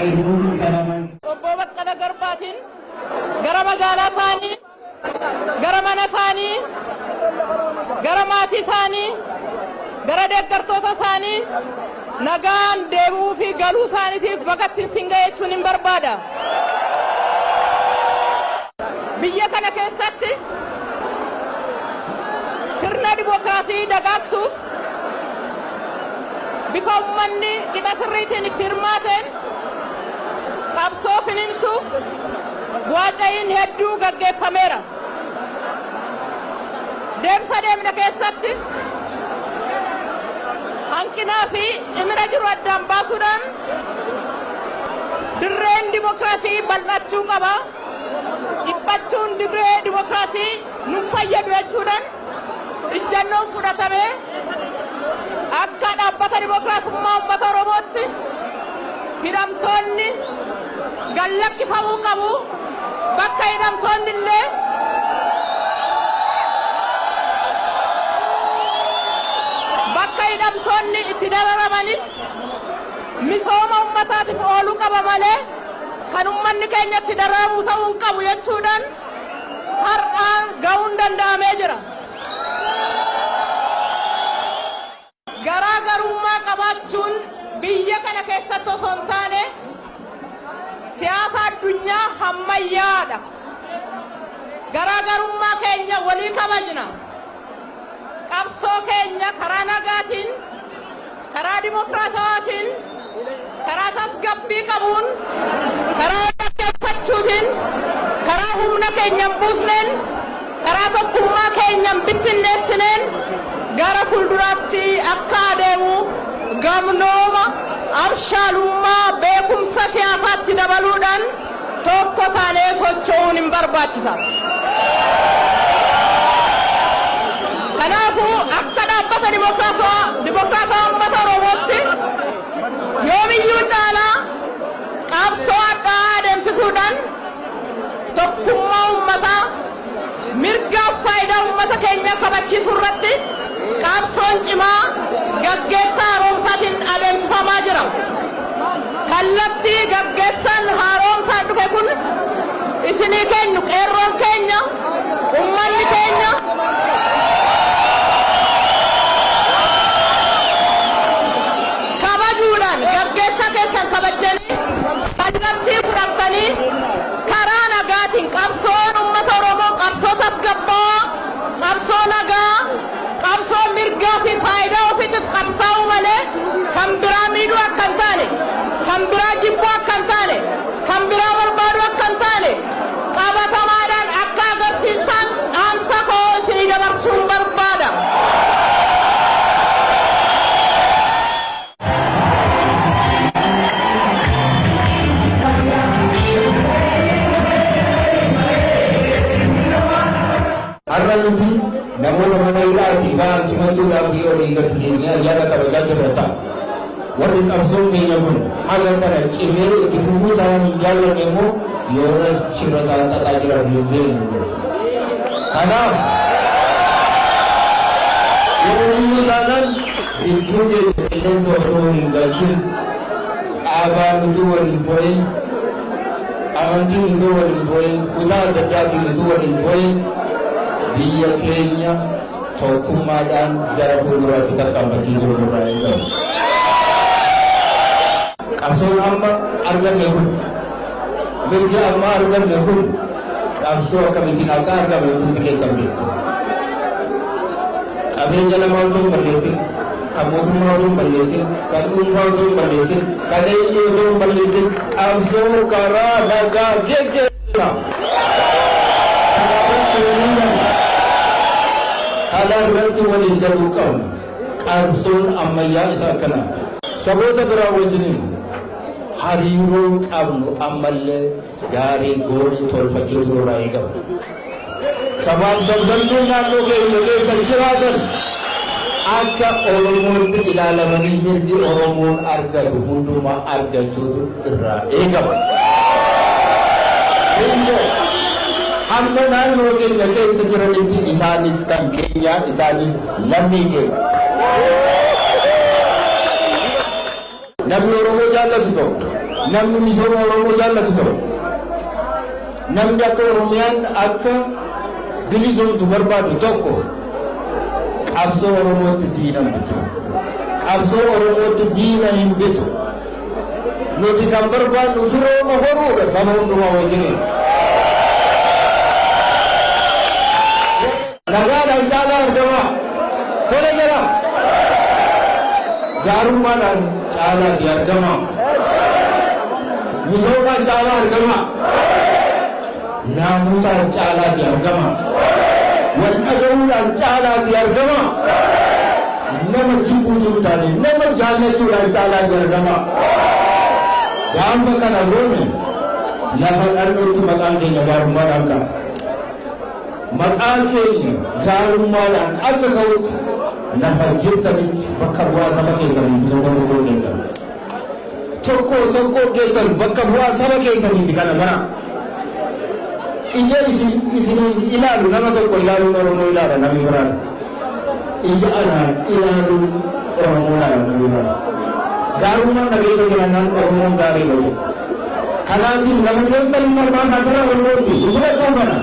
Obbo Baqqalaa Garbaatiin gara magaalaa isaanii, gara mana isaanii, gara maatii isaanii, gara deeggartoota isaanii nagaan deebi'uu fi galuu isaaniitiif bakka ittiin siin ga'e jechuun hin barbaada. Biyya kana keessatti sirna dimookiraasii dagaagsuuf bifa uummanni qixa sirriitiin itti hirmaateen qabsoo finiinsuuf bu'aa hedduu gaggeeffameera. Deemsa deemne keessatti hanqinaa fi cimina jiru addaan baasuudhaan dirreen dimookiraasii bal'achuu qaba. Dhiphachuun dirree dimookiraasii nu fayyadu jechuudhaan ijjannoon fudhatamee akka dhaabbata dimookiraasummaa uummata Oromootti hidhamtoonni gallakkifamuu qabu. Bakka hidhamtoonni illee bakka hidhamtoonni itti dararamanis misooma uummataatiif ooluu qaba malee kan uummanni keenya itti dararamu ta'uu hin qabu jechuudhaan har'aan ga'uun danda'amee jira. Garaagarummaa qabaachuun biyya kana keessatti osoo hin taane siyaasa addunyaa hammayyaadha. Garaagarummaa keenya walii kabajna. Qabsoo keenya karaa nagaatiin, karaa dimookiraatawaatiin, karaa tasgabbii qabuun, karaa dhaggeeffachuutiin, karaa humna keenya hin buusneen, karaa tokkummaa keenya hin bittinneessineen gara fuulduraatti akka adeemu gamnooma abshaalummaa beekumsa siyaasaatti dabaluudhaan tokko taanee socho'uun hin barbaachisa. Kanaafuu akka dhaabbata dimookiraatawaa uummata Oromootti yoomiyyuu caalaa qabsoo addaa adeemsisuudhaan tokkummaa uummataa mirgaaf faayidaa uummata keenyaa kabachiisuu irratti qabsoon cimaa gaggeessaa haaromsaatiin adeemsifamaa jira. Kallattii gaggeessaan haaromsaan dhufe kun isinii kennu qeerroon keenya, uummanni keenya kabajuudhaan gaggeessaa keessan kabajanii kallattii fudhattanii karaa nagaatiin qabsoon uummata Oromoo qabsoo tasgabbaa'aa, qabsoo nagaa, qabsoo mirgaa fi faayidaa ofiitiif qabsaa'uu malee kan biraa miidhuu akka hin taane, kan biraa jibbuu akka hin taane, kan biraa barbaaduu akka hin taane qabatamaadhaan akka agarsiistan dhaamsa koo isinii dabarsuun barbaada. Har'a nuti namoota mana hidhaatii ba'an simachuudhaaf olii gad fiignee ayyaana kabajaa jirra ta'a. Warri qabsoon keenya kun haga kana cimee itti fufuu isaan hin jaallanne immoo yoona shirra isaan xaxaa jiran hin beeknu. Kanaaf yoomiyyuu taanaan gidduu keenya qilleensa otoo hin galchin dhaabaan utuu wal hin fo'in amantiin utuu wal hin fo'in kutaa adda addaatiin utuu wal hin fo'in biyya keenya tokkummaadhaan gara fuulduraatti tarkaanfachiisuu irraa eegamu. Qabsoon amma arganne kun mirgi amma arganne kun qabsoo akkamittiin akka argame hundi keessan beektu. Qabeenya namaa otoo hin balleessin, kan mootummaa otoo hin balleessin, kan dhuunfaa otoo hin balleessin, kan eenyu otoo hin balleessin qabsoo karaa nagaa geggeessina. Kana irratti waliin galuu qabna. Qabsoon ammayyaa isa akkanaati. Saboota biraa wajjiniin hariiroo qabnu ammallee gaarii goonii tolfachuutu nurraa eegama. Sabaaf sablammii naannoo keenya keessa jiraatan akka Oromootti ilaalamanii mirgi Oromoon argatu hundumaa argachuutu irraa eegama. Hamma naannoo keenya keessa jiranitti isaanis kan keenya isaanis lammii keenya. Namni Oromoo jaallatu tokko Namni misooma Oromoo jaallatu tokko, namni akka Oromiyaan akka bilisoomtu barbaadu tokko qabsoo Oromootti diina hin bitu. Qabsoo Oromootti diina hin bitu. Nuti kan barbaadnu firooma horuudha saba hundumaa wajjiniin. Nagaadhaan caalaa argama. Tole jira. Gaarummaadhaan caalaati argama. Misoomaan caalaa argama. Naamusaan caalaati argama. Wal dhaga'uudhaan caalaati argama. Nama jibbuutu hin taane nama jaallachuudhaan caalaati argama. Gaafa kana goone lafa dhalootti maqaan keenya gaarummaadhaan ka'a. Maqaan keenya gaarummaadhaan akka ka'utti lafa jirtanitti bakka bu'aa saba keessaniiti tokko tokko keessan. Tokko tokko keessan bakka bu'aa saba keessaniiti kana bara. Ija isin isiniin ilaalu nama tokko ilaaluun Oromoo ilaala namni biraan. Ija anaan ilaaluun Oromoo ilaala namni biraan. Gaarummaan na keessa jiraannaan Oromoon gaarii godhe. Kanaafis nama keessan marmaan kana Oromooti. Dura kana.